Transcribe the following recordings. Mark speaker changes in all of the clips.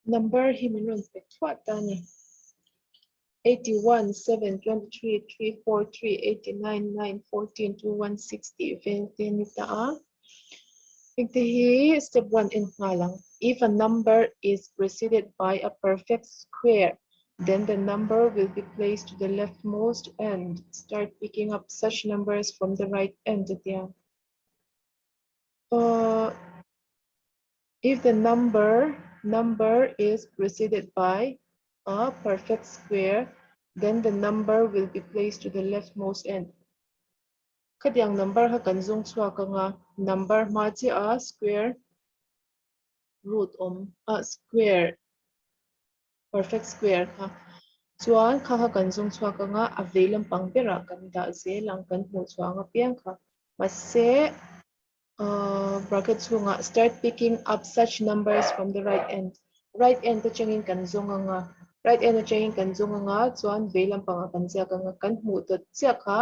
Speaker 1: Number hi min rawn pe thuah ta a ni. 81, 7, 23, 3, 4, 3, 89, 9, 14, 2, 1, 6 tih vel te a ni ta a. Hengte hi step 1 en nghal ang. If a number is preceded by a perfect square, then the number will be placed to the leftmost end. Start picking up such numbers from the right end a tia. Uh, If the number number is preceded by a perfect square, then the number will be placed to the leftmost end. Khatiang number kha kan zawng chhuak anga, number hma chiah a square root awm a square perfect square kha chuan kha kha kan zawng chhuak anga a vei lampang berah kan dah zel ang kan hmuh chhuah ang apiang kha. Mahse bracket chhungah start picking up such numbers from the right end right end atangin kan zawng anga right end atangin kan zawng anga chuan vei lampangah kan ziak anga kan hmuh dawt chiah kha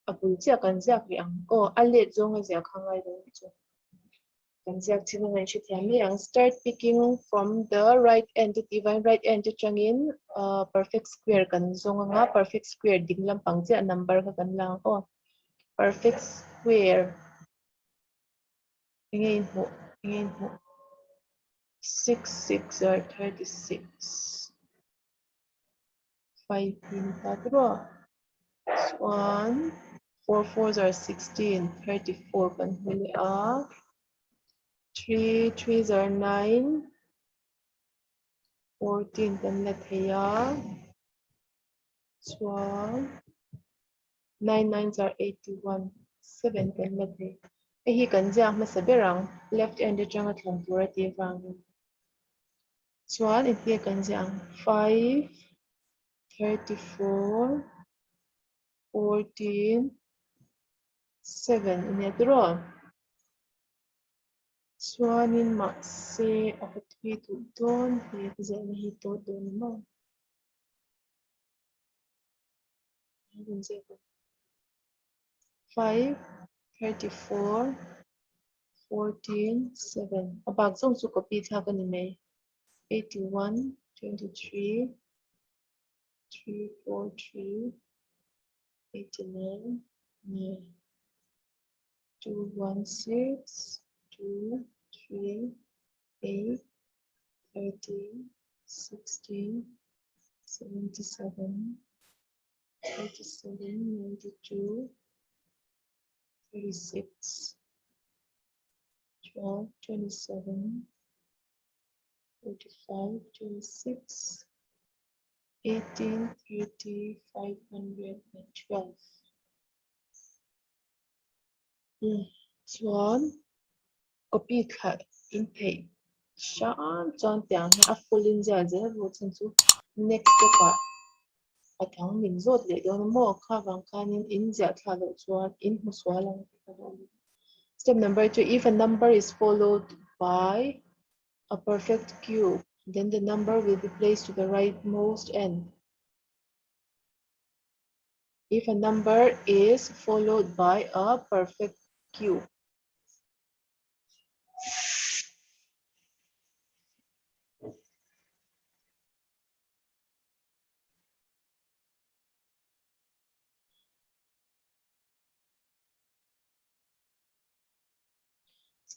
Speaker 1: a bul chiah kan ziak rih ang aw a let zawng a ziah kha ngai lo chu kan ziak chin anga in hrethiam mai ang start picking from the right end ti vain right end atangin perfect square kan zawng anga perfect square ding lampang chiah number kha kan la ang aw Perfect square. Enge in hmuh? Enge in hmuh? 6 6 are 36. 5 in ta tro. Chuan 4 4s are 16, 34 kan hmu leh a. 3 3s are 9, 14 kan la thei a. Chuan 9 nines are 81, 7 kan la thei. Hei hi kan ziak hmasa ber ang, left end atanga thlan tur a tih avangin. Chuan engtin nge kan ziah ang? 5, 34, 14, 7 a nia tiraw? Chuanin mahse a va thui duh dawn he ka ziahna hi tawt dawn a maw? 5, 34, 14, 7. A bak zawng chu copy thlak a ni mai. 81, 23, 3, 4, 3, 89, 9, 2, 1, 6, 2, 3, 8, 13, 16, 77, 87, 92, 36, 12, 27, 45, 26, 18, 30, 512. Chuan copy thla in theih hram chuan tiang hi a full in ziah zel ru chhan chu next step ah a dang min zawt leh dawn a maw kha vang khanin in ziah thla loh chuan in hmu sual ang tih ka duh a ni. Step number 2 if a number is followed by a perfect cube then the number will be placed to the rightmost end. If a number is followed by a perfect cube.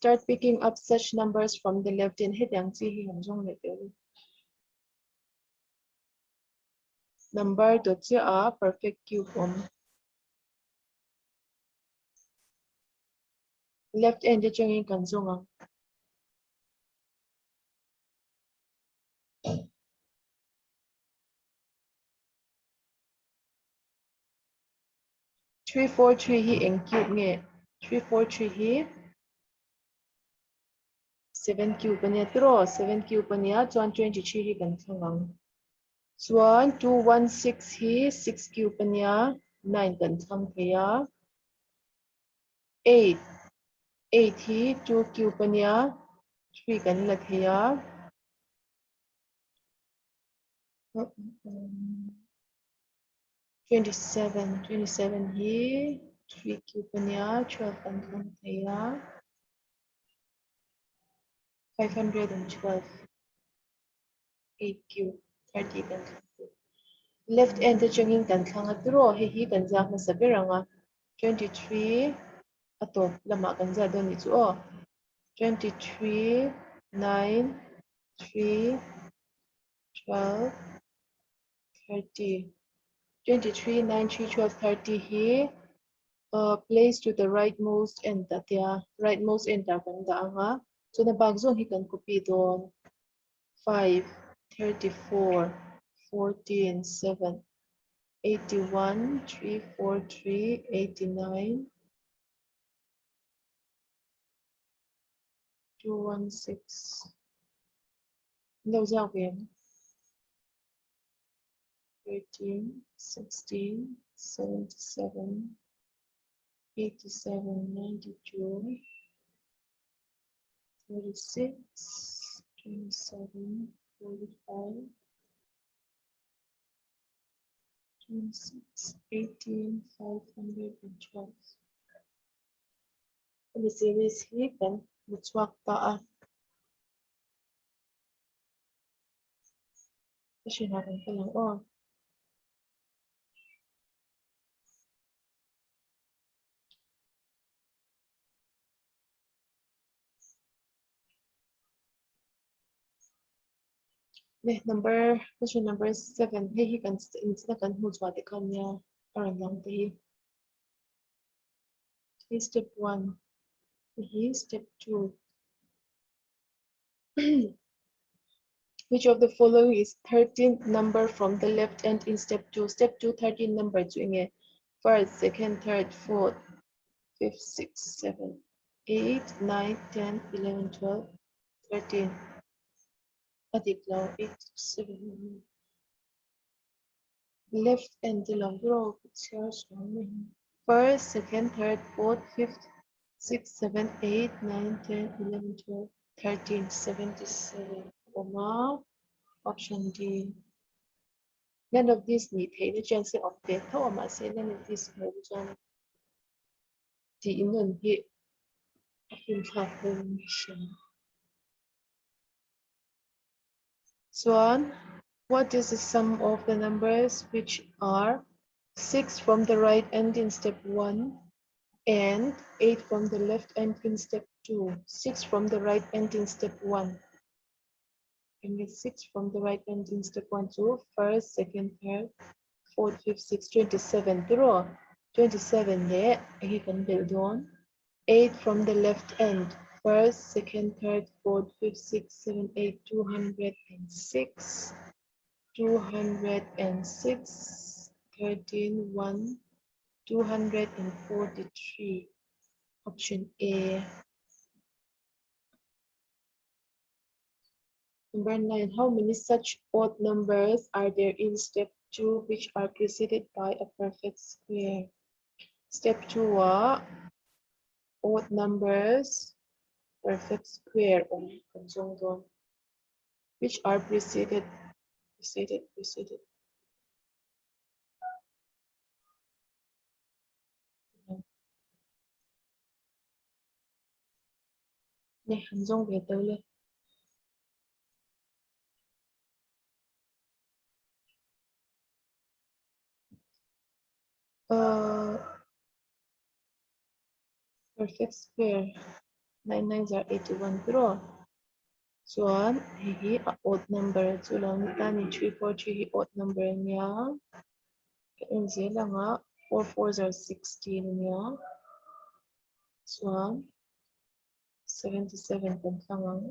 Speaker 1: Start picking up such numbers from the left in hetiang chi hi han zawng leh teh u. Number dawt chiah a perfect cube awm. Left end atangin kan zawng ang. 343 hi eng cube nge? 343 hi 7 cube ania tiraw? 7 cube ania chuan 23 hi kan thlang ang. Chuan 216 hi 6 cube ania 9 kan thlang thei a. 8 8 hi 2 cube ania 3 kan la thei a. 27 27 hi 3 cube ania 12 kan thlang thei a. 512. 8 cube 30 kan thlang tur. Left end atangin kan thlang a tiraw hei hi kan ziak hmasa ber ang a 23 a tawp lamah kan ziak dawn nih chu aw 23 9 3 12 30 23 9 3 12 30 hi uh, place to the rightmost end a tia rightmost end ah kan dah ang a chuan a bak zawng hi kan copy dawn 5 34 14 7 81 3 4 3 89 2 1 6 lo ziak ve ang 13 16 77 87 92 36 27 45 26 18 512 Hemi series hi kan hmu chhuak ta a. Ka hrinah kan kal ang aw. Le number question number 7 hei hi kan inchina kan hmu chhuah te khan nia a rawn lang te hi. Hi step 1 hi step 2 Which of the following is 13th number from the left end in step 2? Step 2, 13 number chu enge? First, second, third, fourth, fifth, sixth, seven, eight, nine, 10, 11, 12, 13. A dik lo, 8, 7, left end lo bro, chhiar sual mai hi. First, second, third, fourth, fifth, sixth, seven, eight, nine, 10, 11, 12, 13, 77 awm a, option D. None of these nih theihna chance hi awm ve tho a, mahse none of these hmuh chuan tih inun hi a finthlak dawn hrim. Chuan what is the sum of the numbers which are 6 from the right end in step 1 and 8 from the left end in step 2? 6 from the right end in step 1. Can get 6 from the right end in step 1 2, first, second, third, fourth, fifth, sixth, 27. Tiraw 27 leh hei kan belh dawn. 8 from the left end, first, second, third, fourth, fifth, sixth, seven, eight, 206, 206, 13, 1, 243. Option A. Number 9, how many such odd numbers are there in step 2 which are preceded by a perfect square? Step 2 ah odd numbers perfect square awm kan zawng dawn which are preceded preceded preceded Ne han zawng ve tawh le. Uh, perfect square 9 nines are 81 tiraw chuan hei hi a odd number chu lo ni ta ni 3 4 3 hi odd number ania ka en zel anga 4 fours are 16 ania chuan 77 kan thlang ang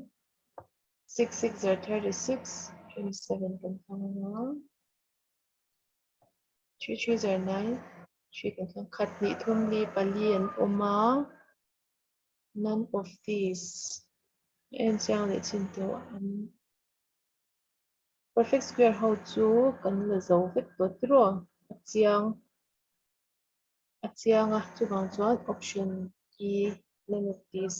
Speaker 1: 6 6 are 36 27 kan thlang anga 3 3 are 9 3 kan thlang khat hnih thum li pali an awm a none of these en chiang leh chin tawh an perfect square ho chu kan la zo vek tawh tiraw a chiang A chiang a, chuvang chuan option E, none of these.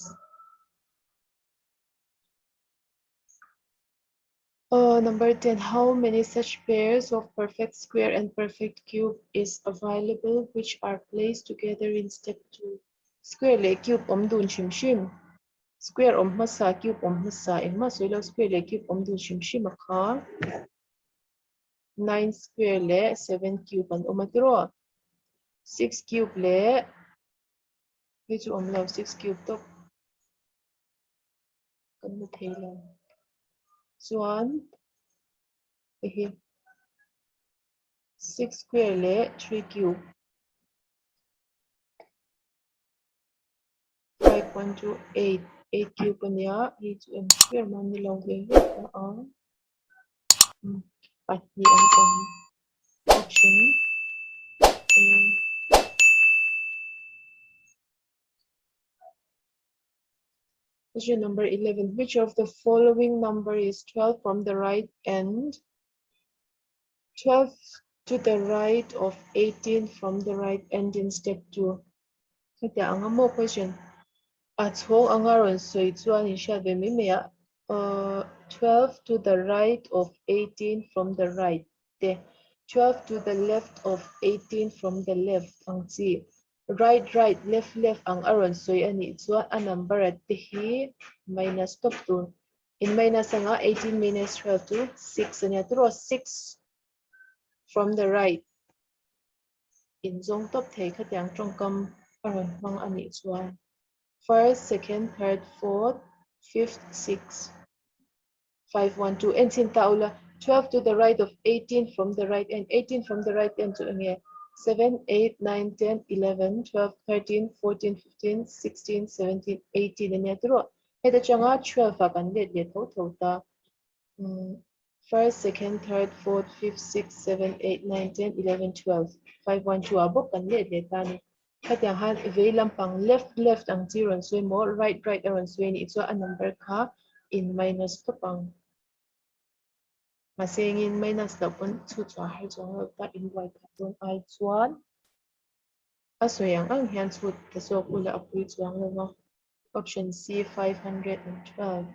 Speaker 1: Number 10, how many such pairs of perfect square and perfect cube is available which are placed together in step 2? Square leh cube awm dun hrim hrim. Square awm hmasa, cube awm hmasa, engmah sawi lo square leh cube awm dun hrim hrim a kha. 9 square leh 7 cube an awm a tiraw? 6 cube leh hei chu awm lo 6 cube tawp kan hmu thei lo. Chuan hei hi 6 square leh 3 cube. 5 1 2 8 8 cube a nia hei chu eng square mah ni lo ve ve ta a pahnih an awm option A Question number 11. Which of the following number is 12 from the right end? 12 to the right of 18 from the right end in step 2. Hetiang anga maw question a chhawng anga rawn sawi chuan in hriat ve mai mai a. 12 to the right of 18 from the right te 12 to the left of 18 from the left ang chi right right left left ang a rawn sawi a nih chuan a number a te hi minus tawp tur In minus anga 18 minus 12 to 6 ania tiraw 6 from the right in zawng tawp thei khatiang tawngkam a rawn hmang a nih chuan first second third fourth fifth sixth 5 1 2 en chhin ta ula 12 to the right of 18 from the right end 18 from the right end chu enge 7 8 9 10 11 12 13 14 15 16 17 18 ania tiraw Heta changa 12 ah kan let leh tho tho ta. First, second, third, fourth, fifth, sixth, seven, eight, nine, ten, 11, 12, 5, 1, 2 ah bawk kan let leh ta a ni. Khatiang khan vei lampang left left ang chi rawn sawi maw right right a rawn sawi anih chuan a number kha in minus tawp ang. Mahse engin minus loh pawn chhut chhuah har chuang lo ta inbuai phah dawn ai chuan a sawi ang ang hian chhut ta zawk ula a pui chuang lo va. Option C 512.